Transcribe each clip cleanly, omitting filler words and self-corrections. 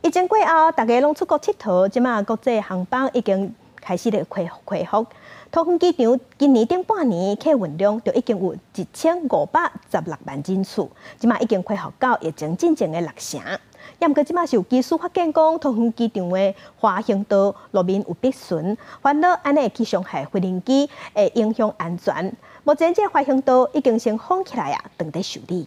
疫情過後，大家攏出國𨑨迌，這馬國際航班已經開始咧恢恢復。桃園機場今年頂半年客運量就已經有1516萬人次，這馬已經恢復到疫情進前的六成。也毋過這馬是有機師發現講，桃園機場的滑行道路面有篦損，煩惱按呢會去傷害飛行機，會影響安全。目前這個滑行道已經先封起來啊，等待修理。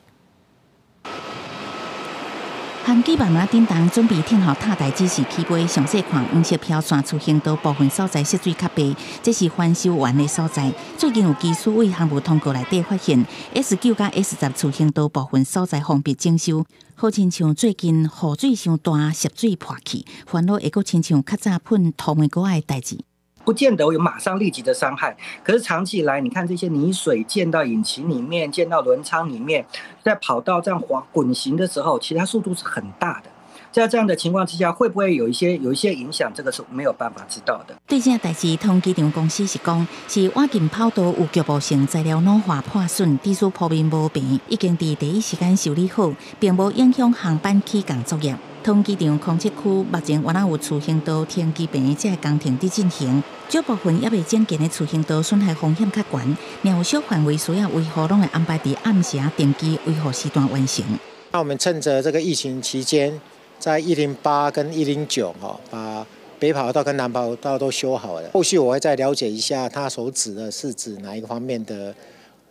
航機慢慢叮當準備聽候塔台指示起飛，詳細看黃色飄線次行道部分所在色水較白，這是翻修完的所在。最近有機師佇航務通告內底發現 S 9佮 S 10次行道部分所在封閉整修，好親像最近雨水傷大，泄水破去，煩惱會閣親像較早噴塗煤膏仔的代誌。不見得有馬上立即的傷害，可是長期以來，你看這些泥水濺到引擎裡面，濺到輪艙裡面，在跑道這樣滑滾行的時候，其實它速度是很大的。在這樣的情況之下，會不會有一些影響？這個是沒有辦法知道的。對這代誌，桃園機場公司是講，是倚近跑道有局部性材料老化破損，致使鋪面無平，已經佇第一時間修理好，並無影響航班起降作業。桃園機場空七區目前猶若有次行道停機坪這个工程佇進行，少部分猶未整建的次行道損害風險較懸，若有小範圍需要維護，攏會安排佇暗時定期維護時段完成。那我們趁著這個疫情期間，在108跟109哈，把北跑道跟南跑道都修好了。後續我會再了解一下，他所指的是指哪一個方面的，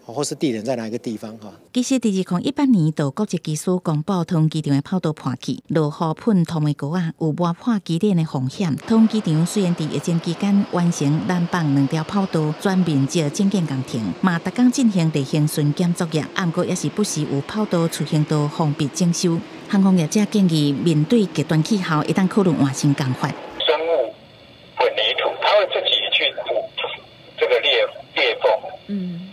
或是地點在哪一個地方哈？其實，佇2018年，就國籍機師公布桃園機場的跑道破去，落雨噴塗煤膏仔，有磨破機頂的風險。桃園機場雖然佇疫情期間完成南北兩條跑道全面積整建工程，嘛逐工進行例行巡檢作業，毋過也是不時有跑道次行道封閉整修。航空業者建議，面對極端氣候，會當考慮換新工法。生物混凝土，它會自己去補這個裂縫。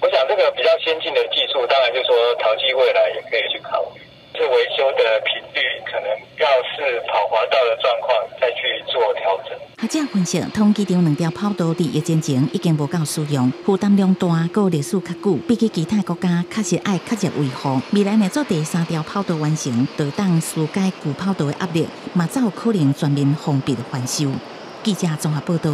我想這個比較先進的技術，當然就是說桃機未來也可以去考慮。這維修的頻率可能要視跑滑道的狀況再去做調整。學者分析，桃園機場兩條跑道佇疫情前已經無夠使用，負擔量大，閣歷史較久，比起其他國家，確實愛較熱維護。未來若做第三條跑道完成，就會當紓解舊跑道的壓力，嘛才有可能全面封閉翻修。記者綜合報道。